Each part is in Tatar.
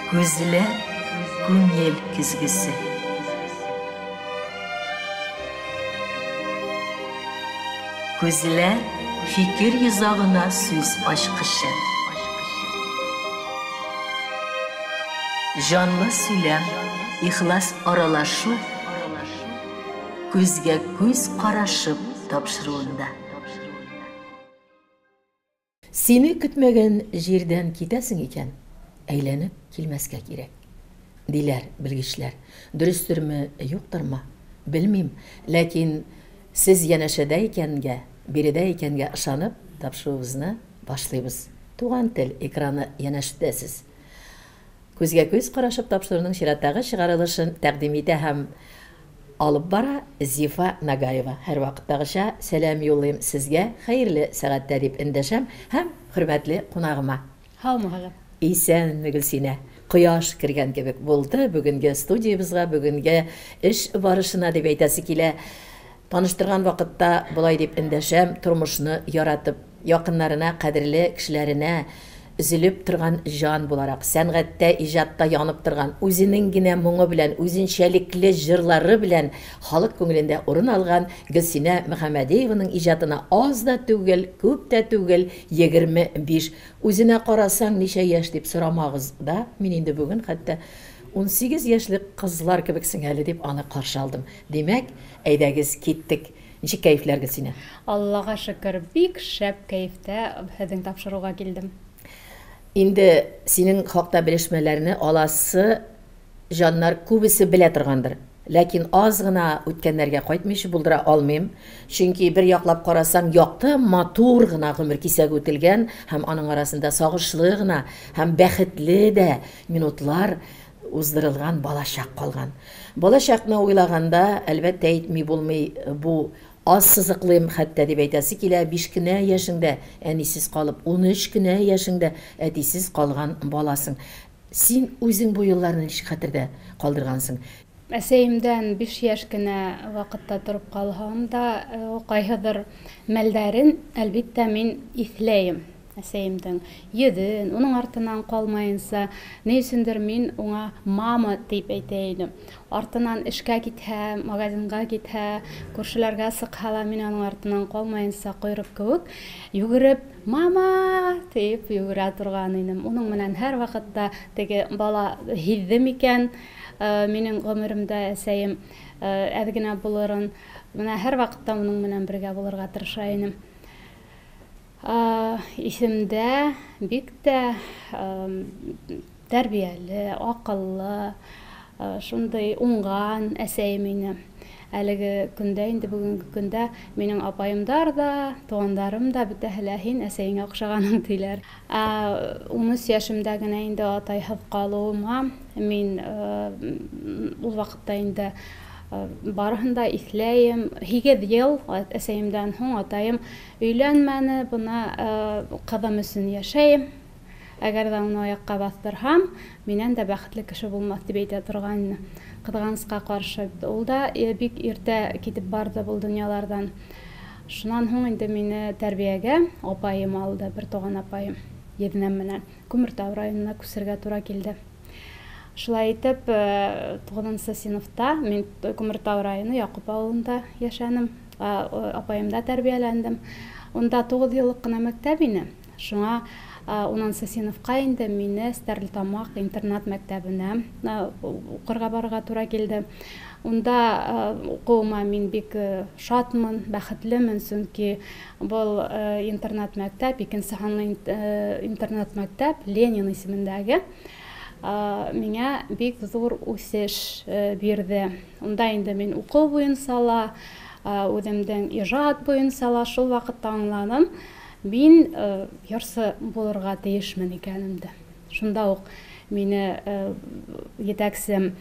Күзләр күңел көзгесе. Күзләр фикер йозагына сүз ачкычы. Җанлы сөйләм, ихлас аралашу күзгә күз карашып тапшыруында. Сине көтмәгән җирдән китәсең икән, әйләнеп килмәскә кирәк, диләр белгечләр. Дөрестерме, юктырмы, белмим, ләкин сез янәшәдә икәнгә, биредә икәнгә ышанып, тапшыруыбызны башлыйбыз. Туган тел экраны янәшәдә сез. Күзгә-күз карашып тапшыруның чираттагы чыгарылышын тәкъдим итә һәм алып бара Зифа Нагаева. Һәрвакыттагыча сәлам юллыйм сезгә, хәерле сәгатьтә дип эндәшәм һәм хөрмәтле кунагыма. Һаумыһыгыз. Исәнме, Гөлсинә. Кояш кергән кебек булды бүгенге студиябезгә, бүгенге эш барышына дип әйтәсе килә. Таныштырган вакытта болай дип эндәшәм, тормышны яратып, якыннарына, кадерле кешеләренә өзелеп торган җан буларак, сәнгатьтә, иҗатта янып торган, үзенең генә моңы белән, үзенчәлекле җырлары белән халык күңелендә урын алган Гөлсинә Мөхәммәдиеваның иҗатына аз да түгел, күп тә түгел, 25. Үзенә карасаң, ничә яшь дип сорамагыз да, мин инде бүген хәтта 18 яшьлек кызлар кебексең әле дип аны каршы алдым. Димәк, әйдәгез, киттек. Ничек кәефләр, Гөлсинә? Аллага шөкер, бик шәп кәефтә һезнең тапшыруга килдем. Инде синең хакта белешмәләрне аласы җаннар күбесе белә торгандыр. Ләкин аз гына үткәннәргә кайтмыйча булдыра алмыйм. Чөнки бер яклап карасаң, якты, матур гына гомер кисәге үтелгән һәм аның арасында сагышлы гына һәм бәхетле дә минутлар уздырылган балачак калган. Балачакны уйлаганда, әлбәттә, әйтми булмый, бу аз сызыклыйм хәтта дип әйтәсе килә, 5 кенә яшеңдә әнисез калып, 13 кенә яшеңдә әтисез калган баласың. Син үзең бу елларны ничек хәтердә калдыргансың? Әсәемдән 5 яшь кенә вакытта торып калган да, кайһыдыр мәлдәрен, әлбиттә, мин иҫләйем. Әсәемдең йөҙен, уның артынан ҡалмайынса, ни өсөндөр мин уңа мама дип әйтә идем. Артынан эшкә китһә, магазинға китһә, күршеләргә сыҡһа ла, мин аның артынан ҡалмайынса ҡойроҡ кеүек йүгереп, мама тип йүгерә торған инем. Уның менән һәр ваҡытта теге бала һиҙҙе микән, минең ғүмеремдә әсәйем әҙ генә булырын. Менә һәр ваҡытта уның менән бергә булырға тырыша инем. Исемдә бик тә тәрбияле, аҡыллы, шундай уңған әсәйем ине. Әлеге көндә, инде бөгөнгө көндә минең апайымдар да, туғандарым да бөтәһе лә һин әсәйеңә оҡшағанһың тиләр. 13 йәшемдә генә инде атайһыҙ ҡалыуыма мин ул ваҡытта инде барыһын да иҫләйем. 8 йыл әсәйемдән һуң атайым өйләнмәне, бына ҡыҙым өсөн йәшәйем. Әгәр ҙә уны аяҡҡа баҫтырһам, минән дә бәхетле кеше булмаҫ тип әйтә торған ине. Ҡыҙғанысҡа ҡаршы, ул да бик иртә китеп барҙы был донъяларҙан. Шунан һуң инде мине тәрбиәгә апайым алды, бер туған апайым, еҙнәм менән Күмертау районына күсергә тура килде. Шулай итеп, 9-нсы синыфта мин Күмертау районы Яҡуп ауылында йәшәнем, апайымда тәрбиәләндем. Унда 9 йыллыҡ ҡына мәктәп ине. Шуңа 10-нсы синыфҡа инде мине Стәрлетамаҡ интернат мәктәбенә уҡырға барырға тура килде. Унда уҡыуыма мин бик шатмын, бәхетлемен, сөнки был интернат мәктәп, икенсе һанлы интернат мәктәп Ленин исемендәге, миңә бик ҙур үҫеш бирҙе. Унда инде мин уҡыу буйынса ла, үҙемдең ижад буйынса ла шул ваҡытта аңланым, мин йырсы булырға тейешмен икәнемде. Шунда уҡ мине етәксем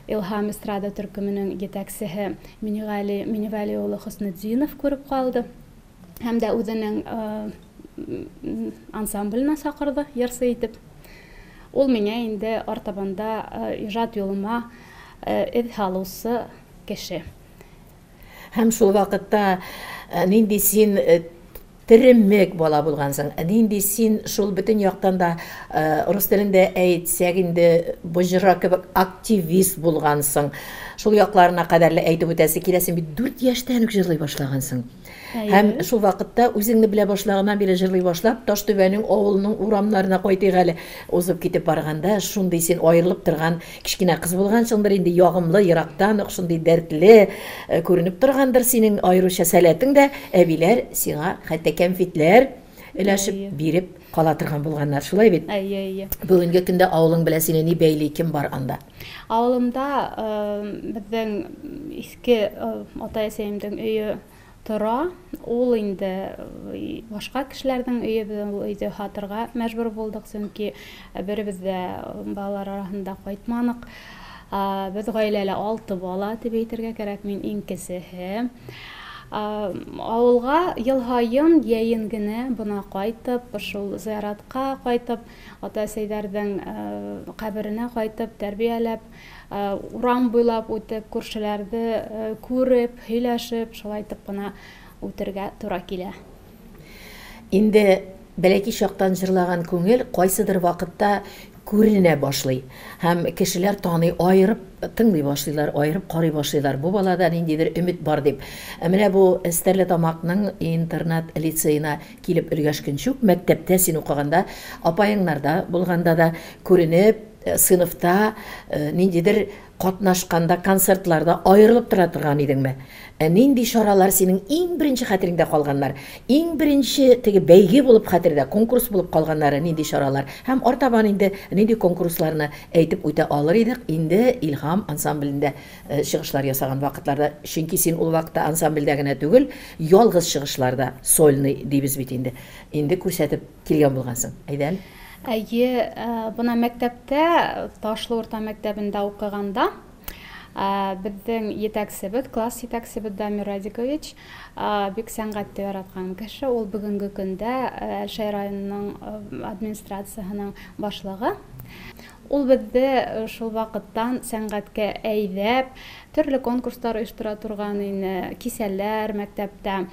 Илһам эстрада төркөмөнөң етәксеһе Миневәли улы Хөснетдинов күреп ҡалды һәм дә үҙенең ансамбленә саҡырҙы йырсы итеп. Ул миңә инде артабанда ижад юлыма эҙ һалыусы кеше. Һәм шул ваҡытта ниндәй син Теремек бала булгансың. Нинди син шул бөтен яктан да, рус телендә әйтсәк инде, боҗра кебек активист булгансың. Шул якларына кадәрле әйтеп үтәсе килә, син бит 4 яшьтән үк җырлый башлагансың. Һәм шул вакытта үзеңне белә башлаганнан бирле җырлый башлап, Таштүбәнең авылының урамнарына кайтыйк әле, узып китеп барганда, шундый син аерылып торган кечкенә кыз булгансыңдыр инде, ягымлы, ерактан ук шундый дәртле күренеп торгандыр синең аеруча сәләтең дә, әбиләр сиңа хәтта кәнфитләр өләшеп биреп кала торган булганнар, шулай бит? Әйе, әйе. Бүгенге көндә авылың белән сине ни бәйли, кем бар анда? Авылымда безнең иске ата-әсәемнең өе тора. Ул инде башка кешеләрнең өе, без ул өйдә һатырга мәҗбүр булдык, чөнки беребез дә балалар арасында кайтманык. Без гаиләле алты бала дип әйтергә кирәк, мин иң кесеһе. Авылга ел һаен йәен генә бына кайтып, шул зыяратка кайтып, ата-әсәйләрнең каберенә кайтып, тәрбияләп, урам буйлап үтеп, күршеләрне күреп, һөйләшеп, шулай итеп кына үтергә тура килә. Инде бәләкәй чактан җырлаган күңел кайсыдыр вакытта күренә башлый. Һәм кешеләр таный, аерып тыңлый башлыйлар, аерып карый башлыйлар. Бу балада ниндидер өмет бар дип. Ә менә бу Стәрлетамакның интернат лицеена килеп өлгәшкенче үк, мәктәптә син укыганда, апаеңнарда булганда да күренеп, сыйныфта ниндидер катнашканда, концертларда аерылып тора торган идеңме? Нинди чаралар синең иң беренче хәтереңдә калганнар? Иң беренче теге бәйге булып хәтердә, конкурс булып калганнары нинди чаралар? Һәм артабан инде нинди конкурсларны әйтеп үтә алыр идек инде Илһам ансамблендә чыгышлар ясаган вакытларда? Чөнки син ул вакытта ансамбльдә генә түгел, ялгыз чыгышларда, сольный дибез бит инде, инде күрсәтеп килгән булгансың. Әйдә әле. Әйе, бына мәктәптә, Ташлы урта мәктәбендә укыганда, безнең етәксебез, класс етәксебез Дамир Радикович бик сәнгатьне яраткан кеше. Ул бүгенге көндә Әлшәй районының администрациясенең башлыгы. Ул безне шул вакыттан сәнгатькә әйдәп, төрле конкурслар оештыра торган ине, кисәләр мәктәптә,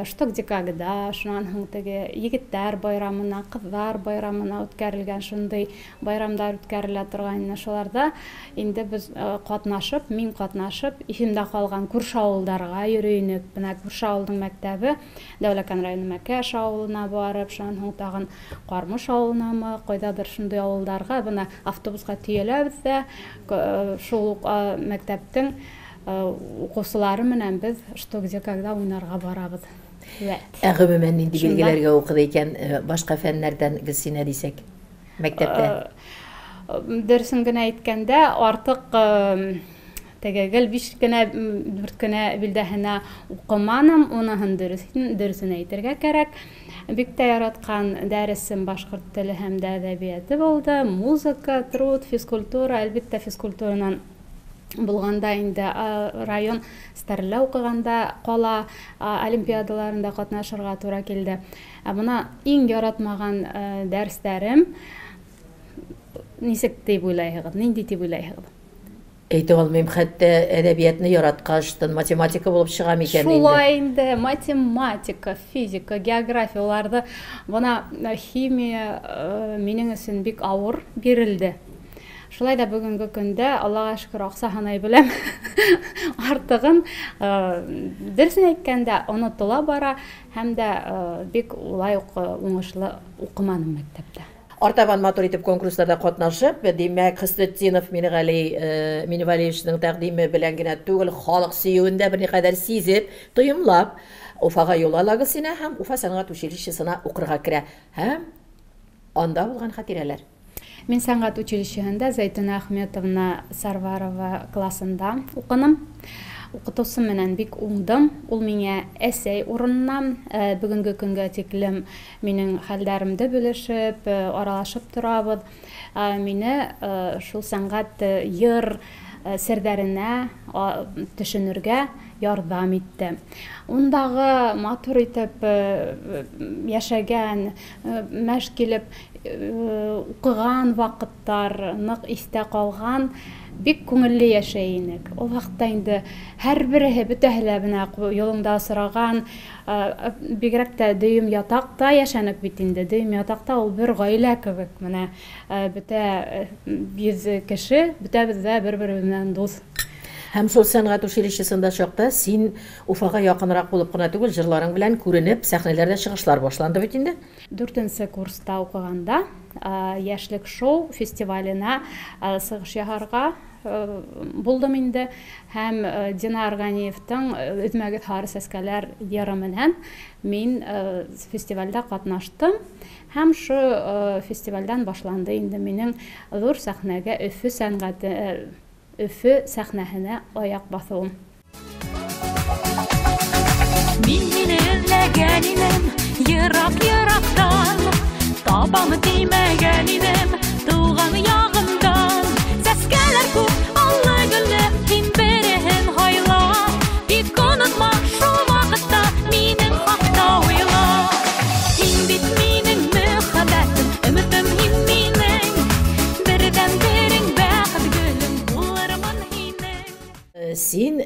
Что где когда, шуннан һуң теге егетләр байрамына, кызлар байрамына үткәрелгән шундый байрамдар үткәрелә торган ине. Шуларда инде без катнашып, мин катнашып, исемдә калган күрше авылдарга йөри инек. Менә күрше авылның мәктәбе, Дәүләкән районы Мәкәш авылына барып, шуннан һуң тагын Кармыш авылынамы, кайдадыр шундый авылдарга бына автобуска төяләбез дә, шул ук мәктәптең укучылары менән без Что, где, когда уйнарга барабыз. Вәт. Ә гомумән нинди билгеләргә укыды икән башка фәннәрдән Гөлсинә дисәк, мәктәптә? Дөресен генә әйткәндә, артык теге гел 5 кенә, 4 кенә билдәһенә укыманым, уныһын дөресен әйтергә кәрәк. Бик тә яраткан дәресем башкорт теле һәм дә әдәбияты булды. Музыка, труд, физкультура, әлбәттә, физкультуранан булганда инде район Стәрлә укыганда кала олимпиадаларында катнашырга тура килде. Ә мына иң яратмаган дәресләрем ничек дип уйлайһыгыз? Нинди дип уйлайһыгыз? Әйтә алмыйм, хәтта әдәбиятны яраткач, тын математика булып чыга микән инде? Шулай инде, математика, физика, география, уларды бына химия минең өчен бик авыр бирелде. Шулай да бүгенге көндә, Аллага шөкер, акча һанай беләм. Артыгын, дөресен әйткәндә, онытыла бара һәм дә бик улай ук уңышлы укымадым мәктәптә. Артабан матур итеп конкурсларда катнашып, димәк, Хөснетдинов Минегали Миневалиевичның тәкъдиме белән генә түгел, халык сөюен дә берникадәр сизеп, тоемлап, Уфага юл ала Гөлсинә һәм Уфа сәнгать училищесына укырга керә. Һәм анда булган хатирәләр. Мин сәнгать училищеһында Зәйтүнә Ахметовна Сарварова классында укыным. Укытучы менән бик уңдым. Ул миңа әсәй урынына, бүгенге көнгә тиклем минең хәлләремде белешеп, аралашып торабыз. Мине шул сәнгать йыр сердәренә төшенергә ярдәм итте. Ундагы матур итеп яшәгән, мәш килеп укыган вакытлар нык истә калган. Бик күңелле яшәй инек. Ул вакытта инде һәрбереһе, бөтәһе лә менә юлыңда осраган, бигрәк тә дөем ятакта яшәнек бит инде. Дөем ятакта ул бер гаилә кебек. Менә бөтә 100 кеше, бөтәбез дә бер-беребез белән дус. Һәм шул сәнгать училищесында чакта син Уфага якынрак булып кына түгел, җырларың белән күренеп, сәхнәләрдә чыгышлар башланды бит инде. Дүртенче курста укыганда Яшьлек шоу фестиваленә чыгыш яһарга булдым инде. Һәм Динар Ганиевтың Өзмәгез һары сәскәләр йыры менән мин фестивальдә катнаштым. Һәм шу фестивальдән башланды инде минем зур сәхнәгә Өфе сәнгате Өфе сәхнәһенә аяк басуым. Мин һине эзләгән идем, ерак-ерактан, табам димәгән идем, туган ягымдан. Сәскәләр күп, аллы-гөлле, һин береһен һайла. Тик онытма, шул вакытта минем хакта уйла. Һин бит минем мөхәббәтем, өметем һин минем. Бердән-берең бәхет гөлең булырмын һинең. Син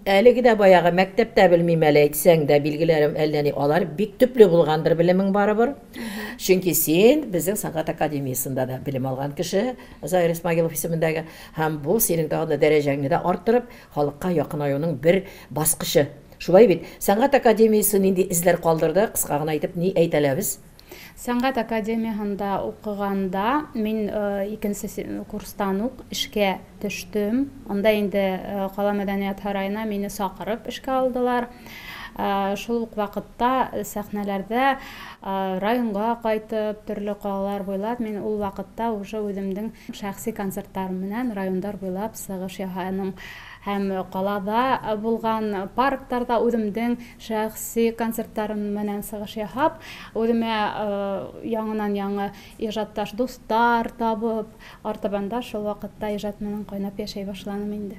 әлеге дә баягы мәктәптә белмим әле әйтсәң дә, билгеләрем әллә ни, алар бик төпле булгандыр белемең барыбер. Чөнки син безнең сәнгать академиясендә дә белем алган кеше, Заир Исмагилов исемендәге, һәм бу синең тагын да дәрәҗәңне дә арттырып, халыкка якынаюның бер баскычы. Шулай бит? Сәнгать академиясе нинди эзләр калдырды? Кыска гына итеп ни әйтә алабыз? Сәнгать академияһында укыганда мин икенче курстан ук эшкә төштем. Анда инде кала мәдәният һараена мине чакырып эшкә алдылар. Шул ук вакытта сәхнәләрдә районга кайтып, төрле калалар буйлап мин ул вакытта уже үземнең шәхси концертларым белән райондар буйлап чыгыш ясадым. Һәм калада булган паркларда үземнең шәхси концертларым менән чыгыш ясап, үземә яңадан-яңа ижатташ дуслар табып, артабан да шул вакытта ижат менән кайнап яшәй башладым инде.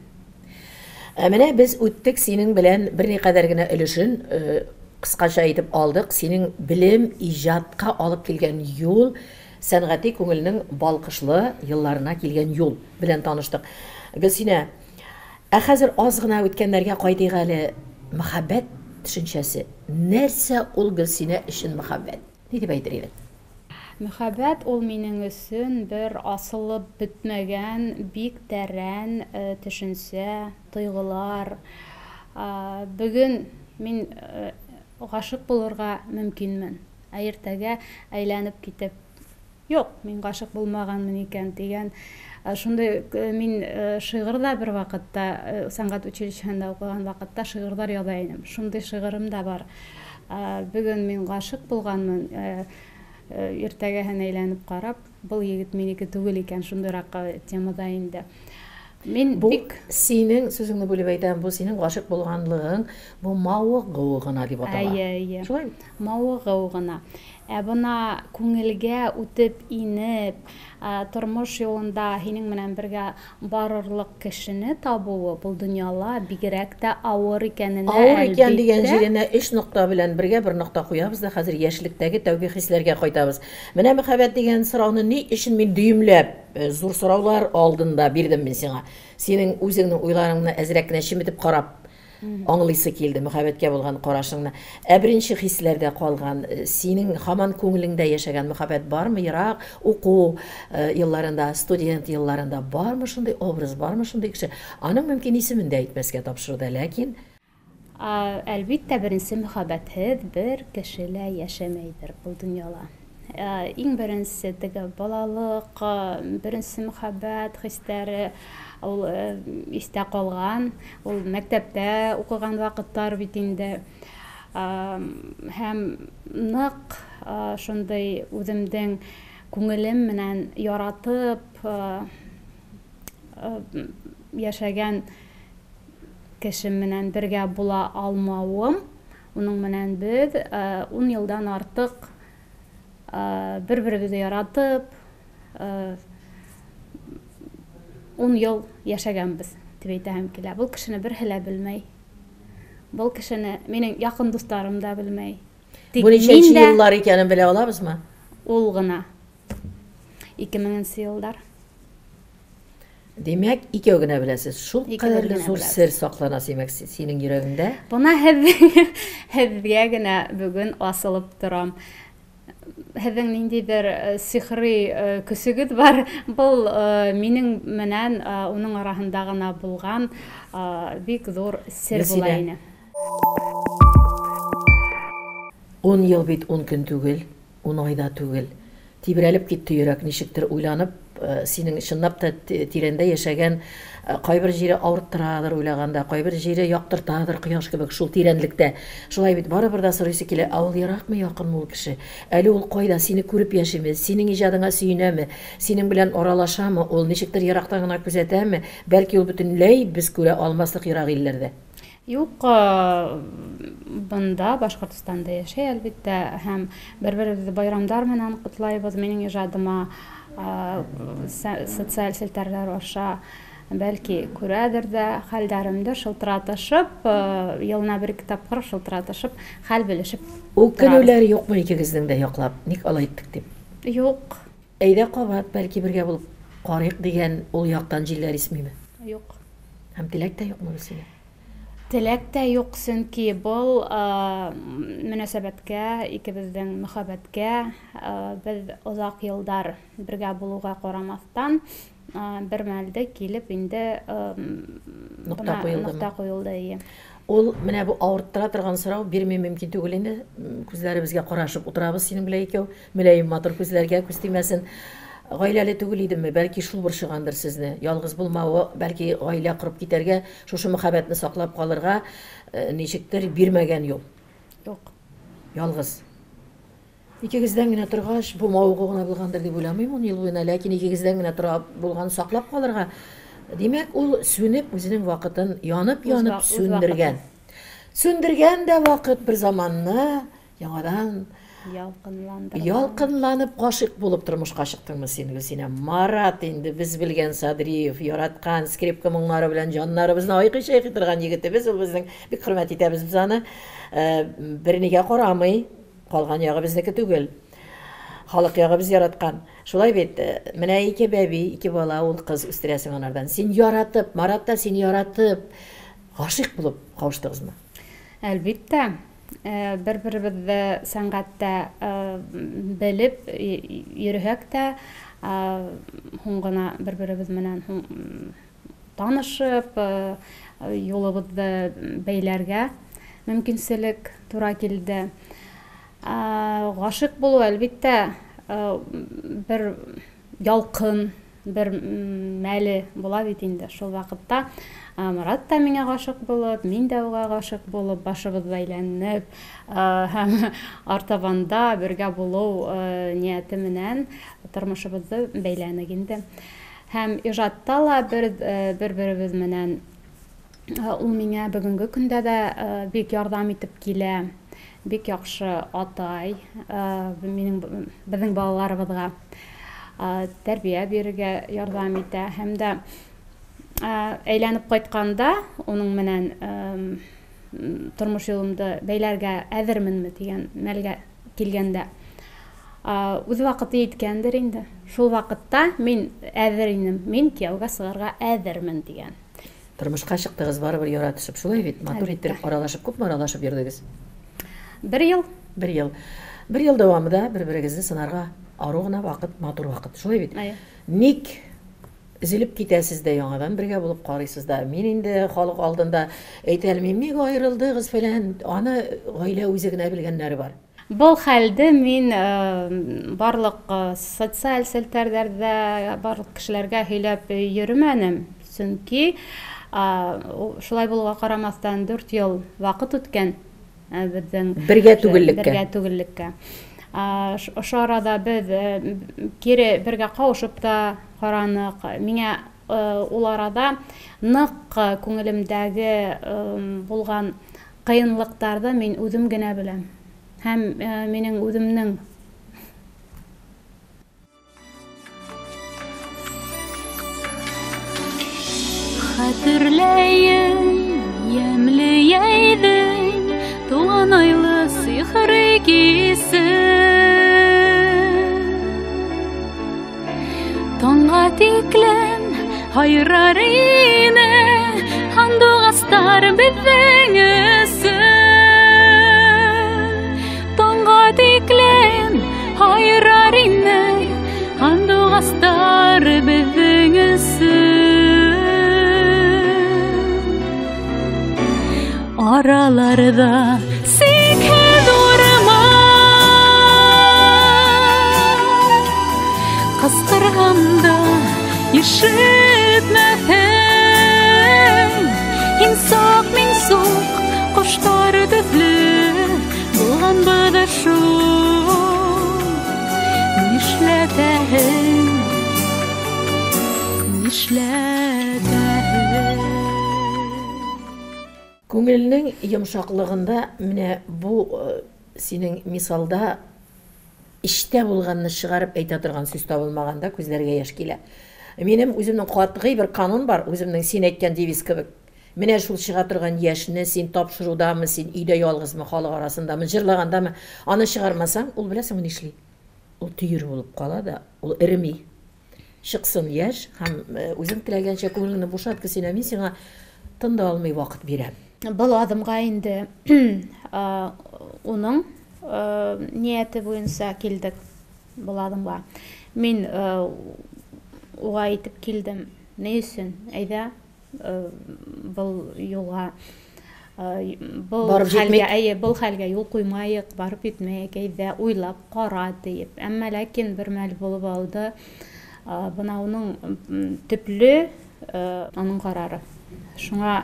Ә менә без үттек синең белән берникадәр генә өлешен, кыскача әйтеп алдык. Синең белем, иҗатка алып килгән юл, сәнгати күңелнең балкышлы елларына килгән юл белән таныштык. Гөлсинә, ә хәзер аз гына үткәннәргә кайтыйк әле. Мәхәббәт төшенчәсе. Нәрсә ул Гөлсинә өчен мәхәббәт? Ни дип әйтер идең? Мәхәббәт ул минем өчен бер асылып бетмәгән, бик тәрән төшенчә, тойгылар. Бүген мин гашык булырга мөмкинмен, ә иртәгә әйләнеп китеп, юк, мин гашык булмаганмын икән дигән шундый мин шигырь дә бер вакытта сәнгать училищесында укыган вакытта шигырьләр яза идем. Шундый шигырем дә бар. Бүген мин гашык булганмын, иртәгәһен әйләнеп карап, был егет минеке түгел икән, шундыйрак темада инде. Мин бу бик синең сүзеңне бүлеп әйтәм, бу синең гашык булганлыгың, бу мавыгу гына дип атала. Әйе, әйе. Шулай? Мавыгу гына. Ә бына күңелгә үтеп инеп, тормыш юлында һинең белән бергә барырлык кешене табуы бу дөньяла бигрәк тә авыр икәненә Авыр икән дигән әлбиттә. җиренә өч нокта белән бергә бер нокта куябыз да хәзер яшьлектәге тәүге хисләргә кайтабыз. Менә мәхәббәт дигән сорауны ни өчен мин дөемләп, зур сораулар алдында бирдем мин сиңа. Синең үзеңнең уйларыңны әзрәк кенә чеметеп карап аңлыйсы килде мәхәббәткә булган карашыңны. Ә беренче хисләрдә калган, синең һаман күңелеңдә яшәгән мәхәббәт бармы? Ерак уку елларында, студент елларында бармы шундый образ, бармы шундый кеше? Аның мөмкин исемен дә әйтмәскә тапшыруда, ләкин Әлбиттә, беренче мәхәббәтһез бер кеше лә яшәмәйдер бу дөньяла. Иң беренче теге балалык, беренче мәхәббәт хисләре ул истә калган, ул мәктәптә укыган вакытлар бит инде. Һәм нык шундый үземнең күңелем белән яратып яшәгән кешем белән бергә була алмавым, уның белән без 10 елдан артык бер-беребезне яратып, 10 ел яшәгәнбез дип әйтәһем килә. Бу кешене бер һелә белмәй. Был кешене минем якын дусларым да белмәй. Тик Бу ничәнче мин дә еллар икәнен белә алабызмы? Ул гына. 2000 еллар. Димәк, икәү генә беләсез. Шул Икәү кадәрле генә зур беләбез. сер саклана димәк синең йөрәгеңдә. Бына һеҙ, һеҙгә генә бөгөн асылып торам. Һеҙҙең ниндәйҙер сихри көсөгөҙ бар. Был минең менән уның араһында ғына булған бик ҙур сер була Гөлсинә. ине. 10 ел бит 10 көн түгел, 10 айда түгел. Тибрәлеп китте йөрәк, ничектер уйланып, синең чынлап та тирәндә яшәгән кайбер җире авырттырадыр уйлаганда, кайбер җире яктыртадыр кояш кебек шул тирәнлектә. Шулай бит барыбер дә сорыйсы килә, ә ул еракмы, якынмы ул кеше? Әле ул кайда, сине күреп яшиме, синең иҗадыңа сөенәме, синең белән аралашамы, ул ничектер ерактан гына күзәтәме? Бәлки ул бөтенләй без күрә алмаслык ерак илләрдә. Юк, бында Башҡортостанда йәшәй әлбиттә, һәм бер-беребеҙҙе байрамдар менән ҡотлайбыҙ. Минең ижадыма социаль селтәрләр аша бәлки күрәдер дә хәлдәремде шылтыратышып, йылына бер ике тапҡыр шылтыратышып, хәл белешеп Үкенүләр юҡмы икегеҙҙең дә яҡлап? Ник алай иттек дип? Юҡ. Әйҙә ҡабат, бәлки бергә булып ҡарайыҡ дигән ул яҡтан җилләр исмиме? Юҡ. Һәм теләк тә юҡмы Гөлсинә? Теләк тә юҡ, сөнки был мөнәсәбәткә, икебеҙҙең мөхәббәткә, беҙ оҙаҡ йылдар бергә булыуға ҡарамаҫтан, бер мәлде килеп инде, Нуҡта бына ҡуйылдымы? Нуҡта ҡуйылды, эйе. Ул менә бу авырттыра торган сорау бирмәй мөмкин түгел инде. Күзләребезгә карашып утырабыз синең белән икәү. Мөләем матур күзләргә күз тимәсен. Гаиләле түгел идеме? Бәлки шул борчыгандыр сезне. Ялгыз булмавы, бәлки гаилә корып китәргә, шушы мөхәббәтне саклап калырга, ничектер бирмәгән юл. Юк. Ялгыз. Икегездән генә торгач, бу мавыгу гына булгандыр дип уйламыйм ун ел буена, ләкин икегездән генә тора булган саклап калырга. Димәк, ул сүнеп үзенең вакытын янып-янып Үз сүндергән. вакытын. Сүндергән дә вакыт бер заманны яңадан Ялкынландырган. Ялкынланып гашыйк булып тормышка чыктыңмы син, Гөлсинә? Марат инде без белгән Садриев, яраткан скрипка моңнары белән җаннарыбызны айкый-чайкый торган егетебез, ул безнең бик хөрмәт итәбез без аны. Бернигә карамый, калган ягы безнеке түгел. Халык ягы без яраткан. Шулай бит, менә ике бәби, ике бала, ул кыз үстерәсең анардан. Син яратып, Марат та син яратып, гашыйк булып кавыштыгызмы? Әлбиттә. Бер-беребеҙҙе сәнғәттә белеп йөрөһәк тә, һуң ғына бер-беребеҙ менән танышып, юлыбыҙҙы бәйләргә мөмкинселек тура килде. Ғашиҡ булыу, әлбиттә, бер ялҡын, бер мәле була бит инде. Шул ваҡытта Марат та миңә ғашиҡ булып, мин дә уға ғашиҡ булып, башыбыҙ бәйләнеп, һәм артабанда бергә булыу ниәте менән тормошобоҙҙо бәйләнек инде. Һәм ижадта ла бер-беребеҙ менән, ул миңә бөгөнгө көндә дә бик ярҙам итеп килә. Бик яҡшы атай, беҙҙең балаларыбыҙға тәрбиә бирергә ярҙам итә. Һәм дә әйләнеп ҡайтҡанда уның менән тормош юлымды бәйләргә әҙерменме тигән мәлгә килгәндә, үҙ ваҡыты еткәндер инде. Шул ваҡытта мин әҙер инем, мин кейәүгә сығырға әҙермен тигән. Тормошҡа сыҡтығыҙ барыбер яратышып, шулай бит, матур Әлбиттә. иттереп аралашып, күпме аралашып йөрдөгөҙ? Бер йыл. Бер йыл. Бер йыл дәвамында бер-берегеҙҙе сынарға арыу ғына ваҡыт, матур ваҡыт, шулай бит? Әйе. Ник өзелеп китәсез дә яңадан бергә булып карыйсыз да? Мин инде халык алдында әйтә алмыйм, ник айырылдыгыз фәлән, аны гаилә үзе генә белгәннәре бар. Был хәлде мин барлык социаль селтәрҙәрҙә барлык кешеләргә һөйләп йөрөмәнем, сөнки шулай булыуға ҡарамаҫтан 4 йыл ваҡыт үткән беҙҙең Бергә түгеллеккә. Бергә түгеллеккә. Ошо арала беҙ кире бергә ҡауышып та ҡараныҡ. Миңә ул арала ныҡ күңелемдәге булған ҡыйынлыҡтарҙы мин үҙем генә беләм. Һәм минең үҙемдең Хәтерләйем йәмле йәйҙе. Сихри кисен. Таңга тиклем һайрар ине һандугастар беҙҙең өсөн. Таңға тиклем һайрар ине һандугастар беҙҙең өсөн. Араларҙа сикһеҙ урман, ҡысҡырғанда ишетмәҫһең. Һин саҡ, мин суҡ, ҡоштар төҫлө булғанбыҙ шул. Нишләтәһең, нишләтәһең? Күңелнең йомшаклыгында менә бу синең мисалда эчтә булганны чыгарып әйтә торган сүз табылмаганда күзләргә яшь килә. Минем үземнең катгый бер канун бар, үземнең син әйткән девиз кебек. Менә шул чыга торган яшьне син тапшырудамы, син өйдә ялгызмы, халык арасындамы, җырлагандамы, аны чыгармасаң, ул беләсеңме нишли? Ул төер булып кала да, ул эреми. Чыксын яшь һәм үзең теләгәнчә күңелеңне бушат, Гөлсинә, мин сиңа тын да алмый вакыт бирәм. Был аҙымға инде уның ниәте буйынса килдек был аҙымға. Мин уға әйтеп килдем, ни өсөн? Әйҙә, был юлға, был Барып хәлгә, етмәйек. әйе, был хәлгә юл ҡуймайыҡ, барып етмәйек, әйҙә, уйлап ҡара тиеп. Әммә ләкин бер мәл булып алды. Бына уның төплө, уның ҡарары. Шуңа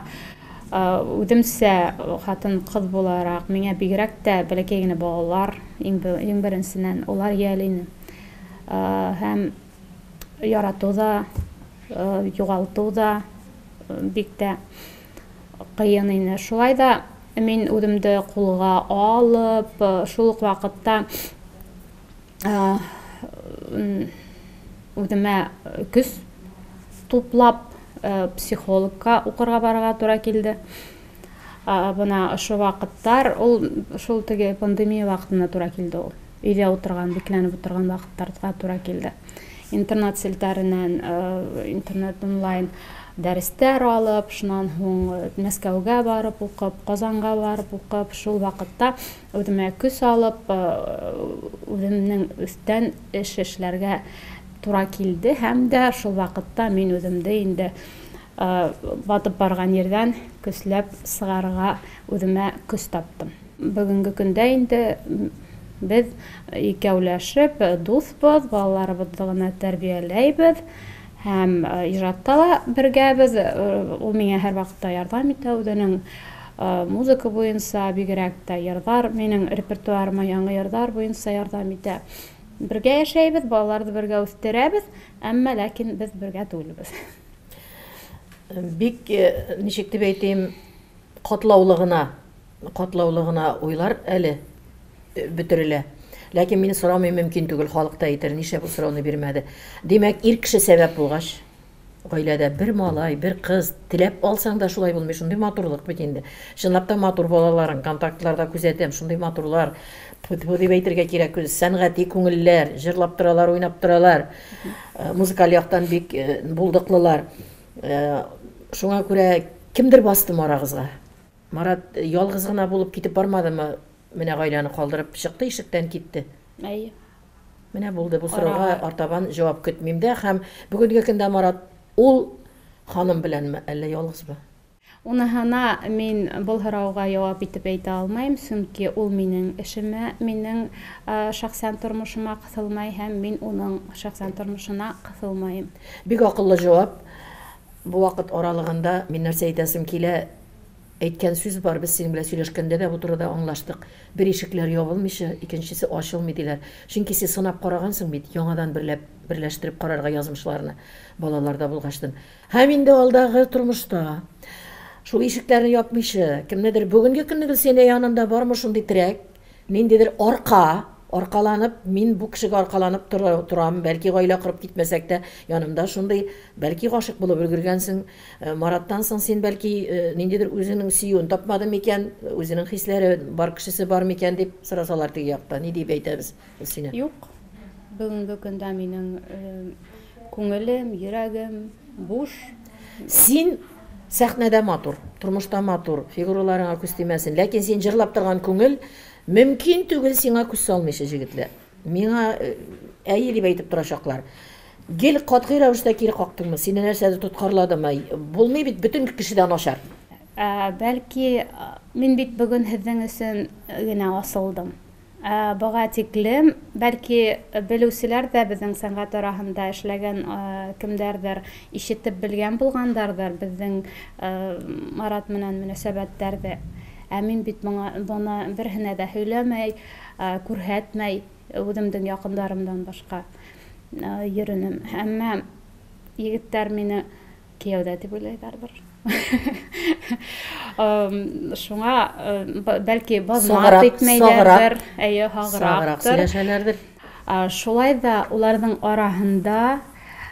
үҙемсә хатын-ҡыҙ булараҡ, миңә бигерәк тә бәләкәй генә балалар, иң беренсенән улар йәл ине. Һәм яратыу ҙа, юғалтыу ҙа бик тә ҡыйын ине. Шулай ҙа мин үҙемде ҡулға алып, шул уҡ ваҡытта, үҙемә көс туплап, психологка уҡырға барырға тура килде. Бына ошо ваҡыттар, ул шул теге пандемия ваҡытына тура килде ул. Өйҙә ултырған, бикләнеп ултырған ваҡыттарға тура килде. Интернет селтәренән, интернет онлайн дәрестәр алып, шунан һуң Мәскәүгә барып уҡып, Ҡазанға барып уҡып, шул ваҡытта үҙемә көс алып, үҙемдең өҫтән эш эшләргә тура килде. Һәм дә шул ваҡытта мин үҙемде инде, батып барған ерҙән көсләп сығарырға үҙемә көс таптым. Бөгөнгө көндә инде беҙ икәүләшеп дуҫбыҙ, балаларыбыҙҙы ғына тәрбиәләйбеҙ һәм ижадта ла бергәбеҙ. Ул миңә һәр ваҡытта ярҙам итә, үҙенең, музыка буйынса, бигерәк тә йырҙар, минең репертуарыма яңы йырҙар буйынса ярҙам итә. Бергә йәшәйбеҙ, балаларҙы бергә үҫтерәбеҙ, әммә ләкин беҙ бергә түгелбеҙ. Бик, нисек тип әйтәйем, катлаулы гына уйлар әле бөтөрөлә. Ләкин мине сорамай мөмкин түгел, халык та әйтер, нишләп бу сорауны бирмәде. Димәк, ир кеше сәбәп булгач, гаиләдә бер малай, бер кыз теләп алсаң да шулай булмый, шундый матурлык бит инде. Чынлап та матур балаларың, контактларда күзәтәм, шундый матурлар. Бу дип әйтергә кирәк, сәнгати күңелләр, җырлап торалар, уйнап торалар. Музыкаль яктан бик булдыклылар. Шуңа күрә кемдер басты арагызга? Марат ялгыз гына булып китеп бармадымы? Менә гаиләне калдырып чыкты, ишектән китте. Әйе. Менә булды бу сорауга Арага. артабан җавап көтмим дә һәм бүгенге көндә Марат ул ханым беләнме, әллә ялгызмы? Уныһына мин был һорауға яуап итеп әйтә алмайым, сөнки ул минең эшемә, минең шәхсән тормошома ҡыҫылмай һәм мин уның шәхсән тормошона ҡыҫылмайым. Бик аҡыллы жауап. Бу ваҡыт аралығында мин нәрсә әйтәсем килә, әйткән сүз бар, без синең белән сөйләшкәндә дә бу турыда аңлаштык. Бер ишекләр ябылмыйча, икенчесе ачылмый диләр. Чөнки син сынап карагансың бит, яңадан берләштереп карарга язмышларны балаларда булгачтын. Һәм инде алдагы тормышта шул ишекләрне япмыйча, кемнедер бүгенге көнне Гөлсинә янында бармы шундый терәк, ниндидер арка, Аркаланып, мин бу кешегә аркаланып торам, бәлки гаилә корып китмәсәк тә, янымда шундый, бәлки гашыйк булып өлгергәнсең. Мараттан соң син бәлки ниндидер үзеңнең сөюен тапмадың микән, үзенең хисләре бар кешесе бар микән дип сорасалар теге якта, ни дип әйтәбез Гөлсинә? Юк. Бүгенге көндә минем күңелем, йөрәгем буш. Син сәхнәдә матур, тормышта матур, фигураларыңа күз тимәсен, ләкин син җырлап торган күңел мөмкин түгел сиңа күз салмыйча, җегетләр. Миңа әйе дип әйтеп торачаклар. Гел катгый рәвештә кире кактыңмы? Сине нәрсәдер тоткарладымы? Булмый бит, бөтен кеше дә начар. Бәлки, мин бит бүген һезнең өчен генә асылдым. Бога тиклем, бәлки, белүчеләр дә безнең сәнгать араһында эшләгән кемдәрдер ишетеп белгән булгандардыр безнең Марат менән мөнәсәбәтләрде. Ә мин бит моңа моны берһенә дә һөйләмәй, күрһәтмәй, үземнең якындарымдан башка йөренем. Әмма егетләр мине Кияүдә дип уйлыйлардыр. Шуңа бәлки базмат итмәйләрдер. Әйе, һаграк сөйләшәләрдер. Шулай да уларның араһында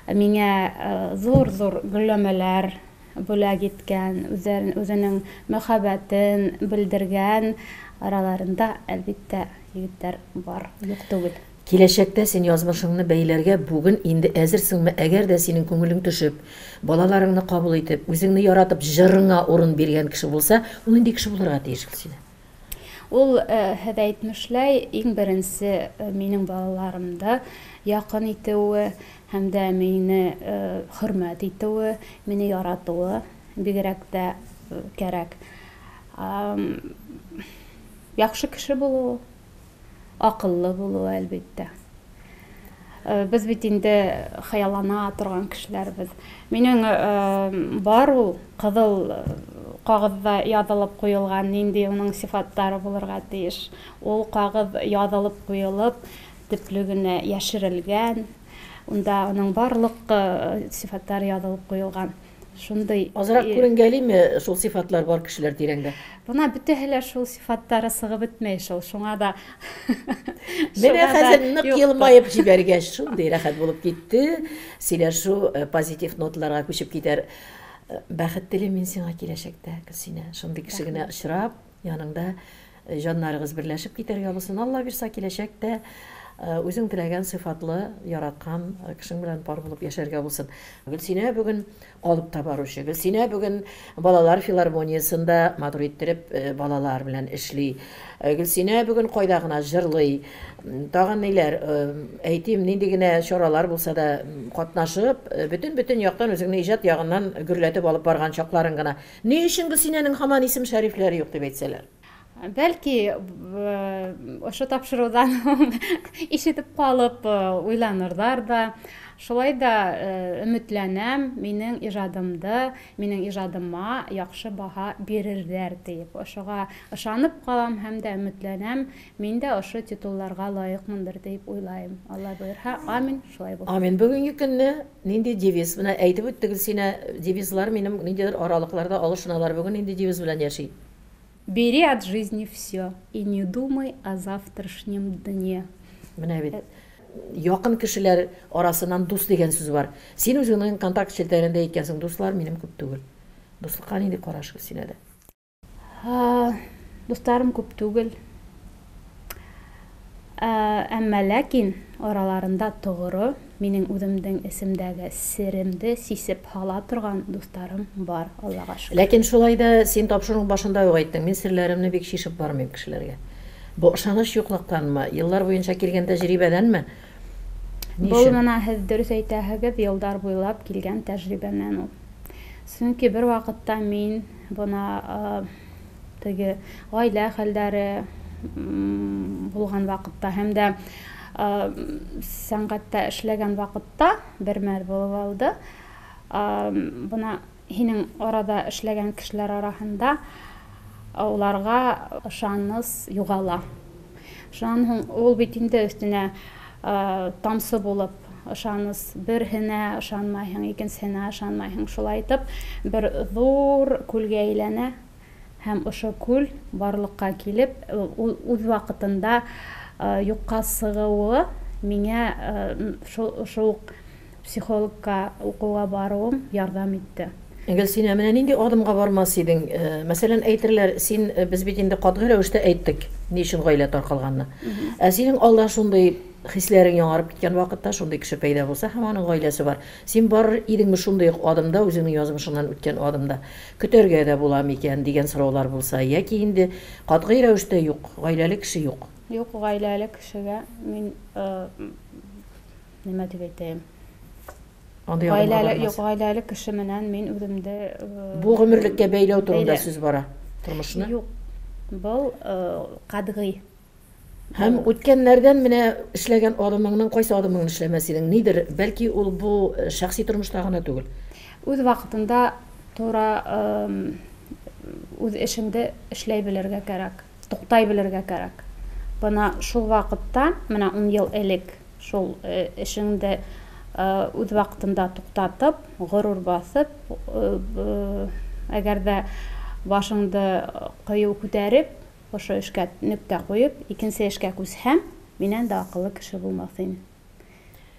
миңа зур-зур гөлләмәләр бүләк иткән, үзенең мәхәббәтен белдергән араларында, әлбиттә, егетләр бар, юк түгел. Киләчәктә син язмышыңны бәйләргә бүген инде әзерсеңме, әгәр дә синең күңелең төшеп, балаларыңны кабул итеп, үзеңне яратып, җырыңа урын биргән кеше булса, ул нинди кеше булырга тиеш, Гөлсинә? Ул, һез әйтмешләй, иң беренче минем балаларымды якын итүе һәм дә мине хөрмәт итүе, мине яратуы бигрәк тә кәрәк. Яхшы кеше булуы. Акыллы булуы, әлбиттә. Без бит инде хыяллана торган кешеләрбез. Минем бар ул кызыл кагызда язылып куелган нинди уның сыйфатлары булырга тиеш. Ул кагыз язылып куелып, төпле генә яшерелгән. Унда аның барлык сыйфатлары язылып куелган. Шундый. Азрак күренгәлиме шул сыйфатлар бар кешеләр тирәңдә? Бына бөтәһе лә шул сыйфатлары сыгып бетмәй шул, шуңа да. Менә хәзер нык елмаеп җибәргәч, шундый рәхәт булып китте. Сөйләшү э, позитив ноталарга күчеп китәр. Э, бәхет телим мин сиңа киләчәктә, Гөлсинә. Шундый кеше генә очрап, яныңда Җаннарыгыз берләшеп китәргә булсын. Алла бирса, киләчәктә үзең теләгән сыйфатлы, яраткан кешең белән пар булып яшәргә булсын. Гөлсинә бүген алып та баручы. Гөлсинә бүген балалар филармониясендә матур иттереп балалар белән эшли. Гөлсинә бүген кайда гына җырлый. Тагын ниләр, әйтим, нинди генә чаралар булса да катнашып, бөтен-бөтен яктан үзеңне иҗат ягыннан гөрләтеп алып барган чакларың гына. Ни өчен Гөлсинәнең һаман исем-шәрифләре юк дип әйтсәләр? Бәлки, ошо тапшырудан ишетеп калып уйланырдар да. Шулай да өметләнәм, минең ижадымды, минең ижадыма яхшы баһа бирерләр диеп. Ошога ышанып калам һәм дә өметләнәм, мин дә ошо титулларга лаекмындыр диеп уйлаем. Алла боерһа, амин, шулай булсын. Амин. Бүгенге көнне Нинди девиз? Менә әйтеп үтте Гөлсинә, девизлар минем ниндидер аралыкларда алышыналар. Бүген нинди девиз белән яши? Бери от жизни все и не думай о завтрашнем дне. Менә бит. Якын кешеләр арасыннан дус дигән сүз бар. Син үзеңнең контакт челтәрендә әйткәнсең, дуслар минем күп түгел. Дуслыкка нинди караш Гөлсинәдә? Дусларым күп түгел. Әмма ләкин араларында тогры, минең үземнең эсемдәге серемде сисеп һала торган дусларым бар, Аллага шөкер. Ләкин шулай да син тапшыруның башында ук әйттең, мин серләремне бик чишеп бармыйм кешеләргә. Бу ышаныч юклыктанмы, еллар буенча килгән тәҗрибәдәнме? Ни Бу өчен? менә һез дөрес әйтәһегез, елдар буйлап килгән тәжрибәннән ул. Чөнки бер вакытта мин бына теге гаилә хәлләре булган вакытта һәм дә сәнгатьтә эшләгән вакытта бер мәл булып алды. Бына һинең арада эшләгән кешеләр араһында уларга ышаныс югала. Шуннан һуң ул бит инде өстенә тамчы булып ышаныс берһенә ышанмайһың, икенчеһенә ышанмайһың. Шулай итеп, бер зур күлгә әйләнә һәм ошо күл барлыкка килеп, ул үз вакытында юкка сыгуы миңа шул ук психологка укуга баруым ярдәм итте. Гөлсинә, менә нинди адымга бармас идең? Мәсәлән, әйтерләр, син без бит инде катгый рәвештә әйттек, ни өчен гаилә таркалганны. Ә синең алда шундый хисләрең яңарып киткән вакытта шундый кеше пәйда булса һәм аның гаиләсе бар. Син барыр идеңме шундый ук адымда, үзеңнең язмышыңнан үткән адымда? Көтәргә дә була микән дигән сораулар булса, яки инде катгый рәвештә юк, гаиләле кеше юк. Юк, гаиләле кешегә мин нимә дип әйтәем? Андый адымга Гаиләле, юк, бармас. гаиләле кеше менән мин үземдә Бу гомерлеккә бәйләү турында бәйлә. сүз бара. Тормышны. Юк. Был катгый. Һәм үткәннәрдән менә эшләгән адымыңның кайсы адымыңны эшләмәс идең? Нидер, бәлки ул бу шәхси тормышта гына түгел. Үз вакытында тура үз эшеңде эшләй белергә кәрәк, туктай белергә кәрәк. Бына шул вакытта, менә 10 ел элек шул эшеңде үз вакытында туктатып, горур басып, әгәр дә башыңды кыю күтәреп, ошо эшкә нөктә куеп, икенче эшкә күчһәм, миннән дә акыллы кеше булмас иде.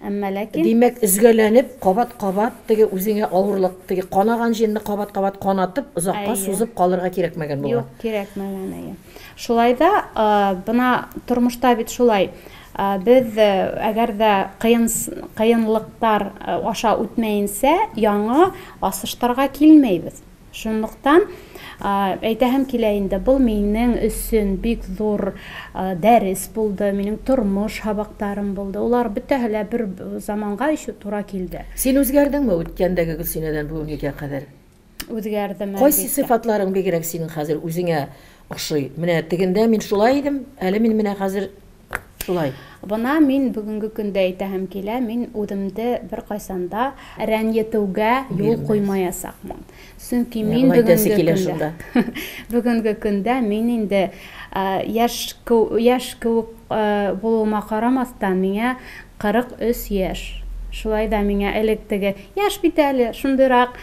Әмма ләкин Димәк, өзгәләнеп, кабат-кабат теге үзеңә авырлык, теге канаган җирне кабат-кабат канатып, озакка Әйе. сузып калырга кирәкмәгән булган. Юк, кирәкмәгән, әйе. Шулай да, бына тормышта бит шулай. Без әгәр дә кыен кыенлыктар аша үтмәенсә, яңа асыштарга килмәйбез. Шунлыктан әйтәһем килә инде, был минең өчен бик зур дәрес булды, минең тормыш һабактарым булды. Улар бөтәһе лә бер заманга еще тура килде. Син үзгәрдеңме үткәндәге Гөлсинәдән бүгенгегә кадәр? Үзгәрдем, Кайсы әлбиттә. сыйфатларың бигрәк синең хәзер үзеңә ошый? Менә тегендә мин шулай идем, әле мин менә хәзер шулай. Бына мин бүгенге көндә әйтәһем килә, мин үземде беркайсан да рәнйетүгә юл Бирмәс. куймаячакмын. Чөнки Менә мин болай әйтәсе бүгенге килә көндә шунда. бүгенге көндә мин инде яшь яшь кеүек булуыма карамастан, миңа 43 яшь. Шулай да миңа элек теге яшь бит әле, шундыйрак,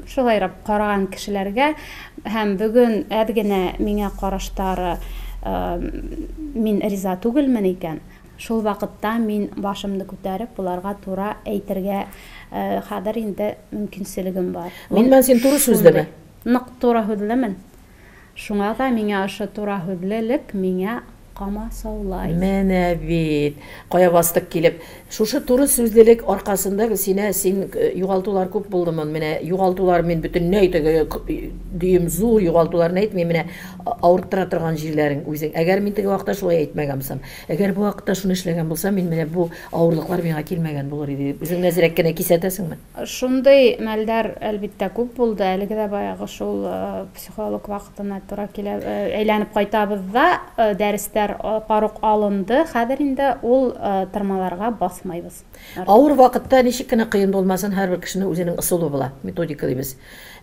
шулайрак караган кешеләргә һәм бүген әз генә миңа караштары мин риза түгелмен икән, шул вакытта мин башымны күтәреп, буларга тура әйтергә хәзер инде мөмкинчелегем бар. Мин Гомумән, син туры сүзлеме? шундый нык тура һүҙлемен. Шуңа да миңа ошо тура һүҙлелек миңа камасаулай. Менә бит, кая бастык килеп. Шушы туры сүзлелек аркасында Гөлсинә, син югалтулар күп булдымы? Менә югалтулар мин бөтенләй теге дөем зур югалтуларны әйтмим, менә авырттыра торган җирләрең үзең. Әгәр мин теге вакытта шулай әйтмәгән булсам, әгәр бу вакытта шуны эшләгән булсам, мин менә бу авырлыклар миңа килмәгән булыр иде дип үзеңне әзрәк кенә кисәтәсеңме? Шундый мәлдәр әлбиттә күп булды. Әлеге дә баягы шул психолог вакытына тура килә, әйләнеп кайтабыз да, дәресләр парук алынды. Хәзер инде ул тырмаларга басмайбыз. Авыр вакытта ничек кенә кыен булмасын, һәрбер кешенең үзенең ысулы була, методика дибез.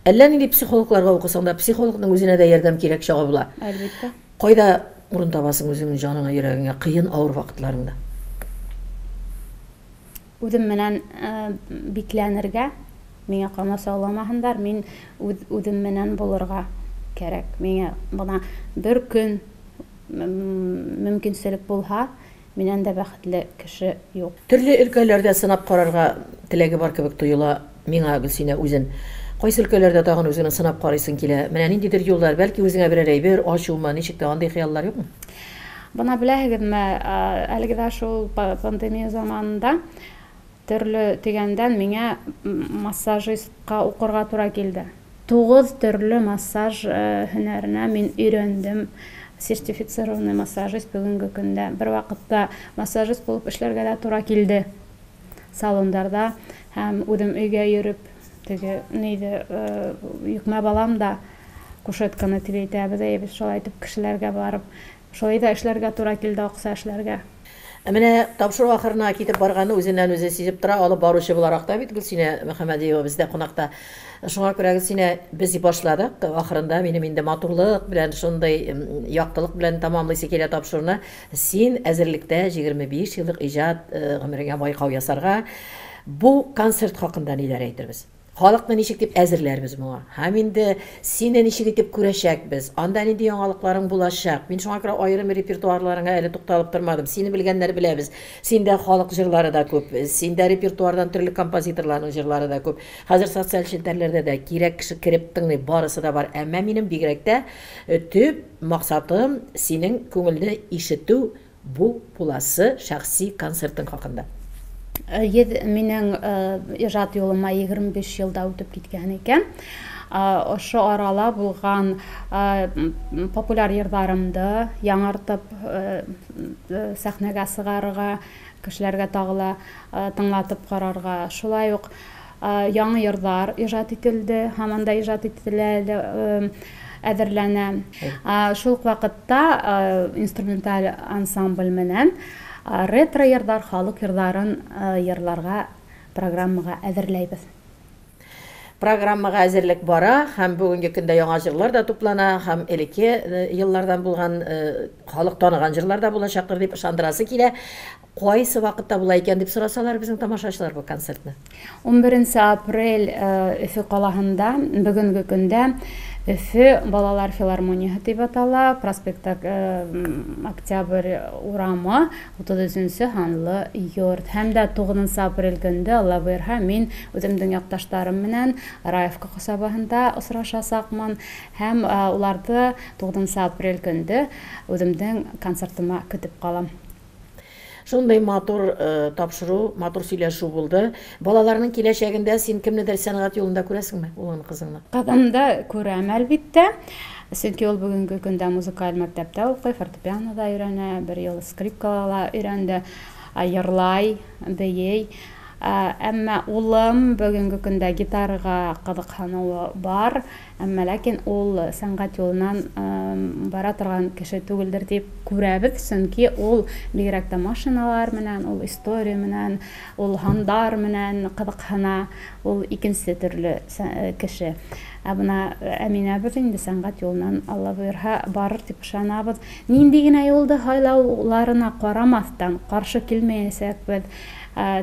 Әллә нинди психологларга укысаң да, психологның үзенә дә ярдәм кирәк чагы була. Әлбиттә. Кайда урын табасың үзеңнең җаныңа, йөрәгеңә кыен авыр вакытларыңда? Үзем менән бикләнергә, миңа камасауламаһындар, мин үҙ үҙем менән булырга кәрәк. Миңа бына бер көн мөмкинселек булһа, минән дә бәхетле кеше юк. Төрле өлкәләрдә сынап карарга теләге бар кебек тоела миңа Гөлсинә үзен. Кайсы өлкәләрдә тагын үзеңне сынап карыйсың килә? Менә ниндидер юллар, бәлки үзеңә берәр әйбер ачумы, ничек тә андый хыяллар юкмы? Бына беләһегеҙме, әлеге дә шул пандемия заманында төрле дигәндән миңа массажистка уҡырға тура килде. 9 төрлө массаж һөнәренә мин өйрәндем. Сертифицированный массажист бөгөнгө көндә. Бер ваҡытта массажист булып эшләргә лә тура килде. Салондарҙа һәм үҙем өйгә йөрөп, теге нейҙе йөкмәп алам да кушетканы тип әйтәбеҙ, әйе, беҙ шулай итеп кешеләргә барып, шулай да эшләргә тура килде, аҡса эшләргә. Ә менә тапшыру ахырына китеп барганы үзеннән үзе сизеп тора, алып баручы буларак та бит Гөлсинә Мөхәммәдиева бездә кунакта. Шуңа күрә Гөлсинә, без башладык, ахырында минем инде матурлык белән, шундый яктылык белән тамамлыйсы килә тапшыруны. Син әзерлектә 25 еллык иҗат гомереңә байкау ясарга. Бу концерт хакында ниләр әйтербез? Халыкны ничек дип әзерләрбез моңа? Һәм инде сине ничек итеп күрәчәкбез? Анда нинди яңалыкларың булачак? Мин шуңа күрә аерым репертуарларыңа әле тукталып тормадым. Сине белгәннәр беләбез. Синдә халык җырлары да күп, синдә репертуардан төрле композиторларның җырлары да күп. Хәзер социаль челтәрләрдә дә кирәк кеше кереп тыңлый, барысы да бар. Әмма минем бигрәк тә төп максатым синең күңелне ишетү, Бу буласы шәхси концертың хакында. Йөз минең ижат юлыма 25 ел да үтеп киткән икән. Ошо арала булган популяр йырларымды яңартып сәхнәгә сыгарырга, кешеләргә тагы ла тыңлатып карарга. Шулай ук яңа йырлар ижат ителде, һаман да ижат ителә әле, әзерләнә. Шул ук вакытта инструменталь ансамбль менән ретро йырлар, халык йырларын йырларга программага әзерләйбез. Программага әзерлек бара һәм бүгенге көндә яңа җырлар да туплана һәм элекке еллардан булган халык таныган җырлар да булачактыр дип ышандырасы килә. Кайсы вакытта була икән дип сорасалар безнең тамашачылар бу концертны? 11 апрель Өфе калаһында бүгенге көндә Өфе балалар филармонияһе дип атала, проспект Октябрь урамы, 33 һанлы йорт. Һәм дә 9 апрель көндә, Алла боерһа, мин үземнең якташларым менән Раевка касабаһында очрашасакмын һәм уларды 9 апрель көндә үземнең концертыма көтеп калам. Шундый матур тапшыру, матур сөйләшү булды. Балаларның киләчәгендә син кемнедер сәнгать юлында күрәсеңме, улыңны, кызыңны? Кызымда күрәм, әлбиттә. Чөнки ул бүгенге көндә музыкаль мәктәптә укый, фортепианода өйрәнә, бер ел скрипкада да өйрәнде, йырлай, бии. Әмма улым бүгенге көндә гитарага кызыксынуы бар. Әмма ләкин ул сәнгать юлыннан бара торган кеше түгелдер дип күрәбез, чөнки ул бигрәк тә машиналар менән, ул история менән, ул һандар менән кызыксына, ул икенче төрле кеше. Ә менә Әминәбез инде сәнгать юлыннан, Алла боерһа, барыр дип ышанабыз. Нинди генә юлды һайлауларына карамастан, каршы килмәячәкбез.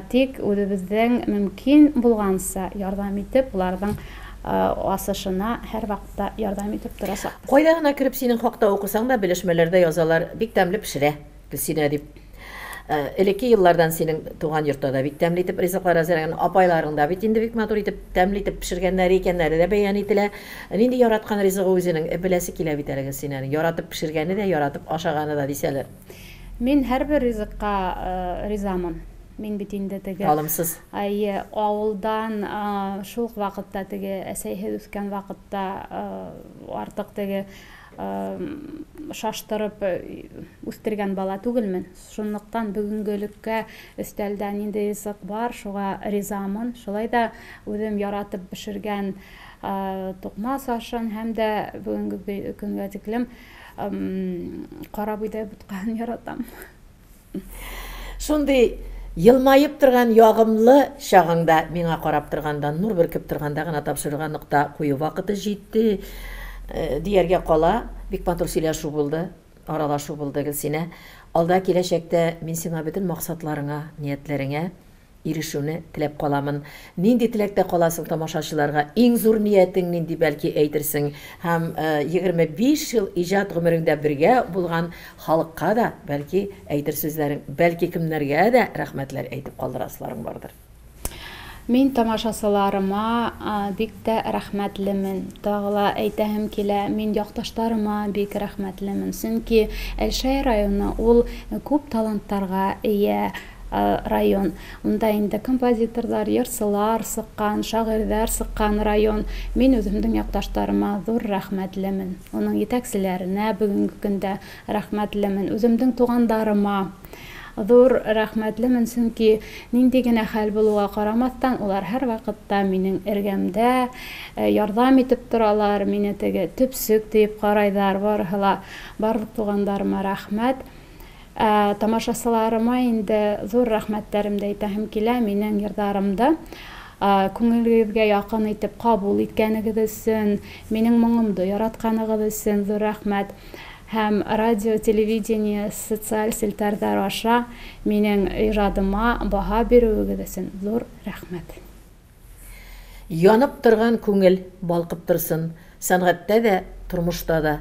Тик үзебездән мөмкин булганча ярдәм итеп, уларның асышына һәрвакытта ярдәм итеп торачакбыз. Кайда гына кереп синең хакта укысаң да, белешмәләрдә язалар, бик тәмле пешерә Гөлсинә дип. Элекке еллардан синең туган йортта да бик тәмле итеп ризыклар әзерләгән, апайларың да бит инде бик матур итеп, тәмле итеп пешергәннәре икәннәре дә бәян ителә. Нинди яраткан ризыгы үзенең, беләсе килә бит әле Гөлсинәнең. Яратып пешергәне дә, яратып ашаганы да дисәләр. Мин һәрбер ризыкка ризамын. Мин бит инде теге. Талымсыз. Әйе, авылдан шул ук вакытта теге әсәйһез үскән вакытта артык теге шаштырып үстергән бала түгелмен. Шунлыктан бүгенгелеккә өстәлдә нинди ризык бар, шуга ризамын. Шулай да үзем яратып пешергән тукмас ашын һәм дә бүгенге көнгә тиклем Карабойдай боткасын яратам. Шундый елмаеп торган ягымлы чагыңда, миңа карап торганда, нур бөркеп торганда гына тапшыруга нокта кую вакыты җитте дияргә кала. Бик матур сөйләшү булды, аралашу булды, Гөлсинә. Алда киләчәктә мин сиңа бөтен максатларыңа, ниятләреңә ирешүне теләп каламын. Нинди теләктә каласың тамашачыларга? Иң зур ниятең нинди, бәлки әйтерсең? Һәм 25 ел иҗат гомереңдә бергә булган халыкка да, бәлки, әйтер сүзләрең, бәлки кемнәргә дә рәхмәтләр әйтеп калдырасыларың бардыр. Мин тамашасыларыма бик тә рәхмәтлемен. Тагы ла әйтәһем килә, мин якташларыма бик рәхмәтлемен. Чөнки Әлшәй районы ул күп талантларга ия. Район. Унда инде композиторлар, йырчылар сыккан, шагыйрьләр сыккан район. Мин үземнең якташларыма зур рәхмәтлемен. Уның җитәкчеләренә бүгенге көндә рәхмәтлемен. Үземнең тугандарыма зур рәхмәтлемен, чөнки нинди генә хәл булуга карамастан, улар һәрвакытта минең эргәмдә, ярдәм итеп торалар, мине теге төпчек диеп карайлар, барыһы ла. Барлык тугандарыма рәхмәт. Ә тамашачыларыма инде зур рәхмәтләремде әйтәһем килә, минең йырдарымды күңелегезгә якын итеп кабул иткәнегез өчен, минең моңымды яратканыгыз өчен зур рәхмәт. Һәм радио, телевидение, социаль челтәрләр аша минең иҗадыма баһа бирүегез өчен зур рәхмәт. Янып торган күңел балкып торсын, сәнгатьтә дә, тормышта да.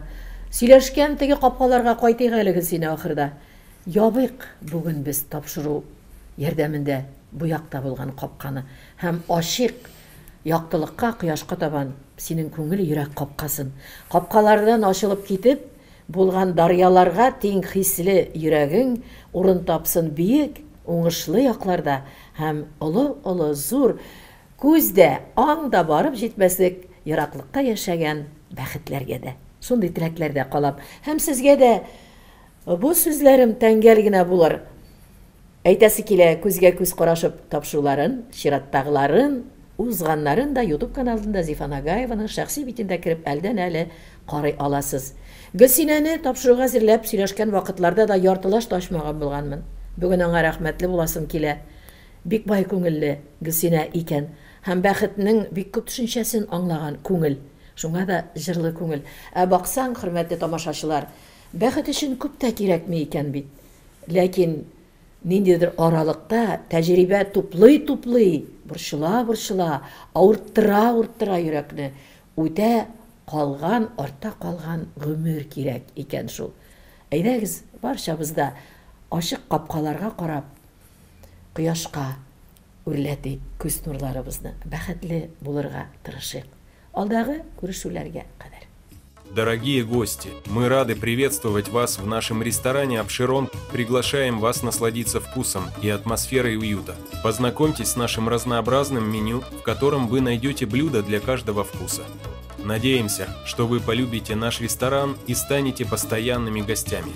Сөйләшкән теге капкаларга кайтыйк әле, Гөлсинә, ахырда. Ябыйк бүген без тапшыру ярдәмендә бу якта булган капканы һәм ачыйк яктылыкка, кояшка табан синең күңел, йөрәк капкасын. Капкалардан ачылып китеп, булган дарьяларга тиң хисле йөрәгең урын тапсын биек, уңышлы якларда һәм олы-олы зур күз дә, аң да барып җитмәслек ераклыкта яшәгән бәхетләргә дә. Шундый теләкләрдә калам. Һәм сезгә дә бу сүзләрем тәңгәл генә булыр. Әйтәсе килә, күзгә күз карашып тапшыруларын, чираттагыларын, узганнарын да YouTube каналында Зифа Нагаеваның шәхси битендә кереп әлдән-әле карый аласыз. Гөлсинәне тапшыруга әзерләп сөйләшкән вакытларда да яртылаш та ачмаган булганмын. Бүген аңа рәхмәтле буласым килә. Бик бай күңелле Гөлсинә икән һәм бәхетнең бик күп төшенчәсен аңлаган күңел. Шуңа да җырлы күңел. Ә баксаң, хөрмәтле тамашачылар, бәхет өчен күп тә кирәкми икән бит. Ләкин ниндидер аралыкта тәҗрибә туплый-туплый, борчыла-борчыла, авырттыра-авырттыра йөрәкне, үтә калган, артта калган гомер кирәк икән шул. Әйдәгез, барчабыз да ачык капкаларга карап, кояшка үрләтик күз нурларыбызны, бәхетле булырга тырышыйк. Алдагы күрешүләргә кадәр. Дорогие гости, мы рады приветствовать вас в нашем ресторане «Апшерон». Приглашаем вас насладиться вкусом и атмосферой уюта. Познакомьтесь с нашим разнообразным меню, в котором вы найдете блюда для каждого вкуса. Надеемся, что вы полюбите наш ресторан и станете постоянными гостями.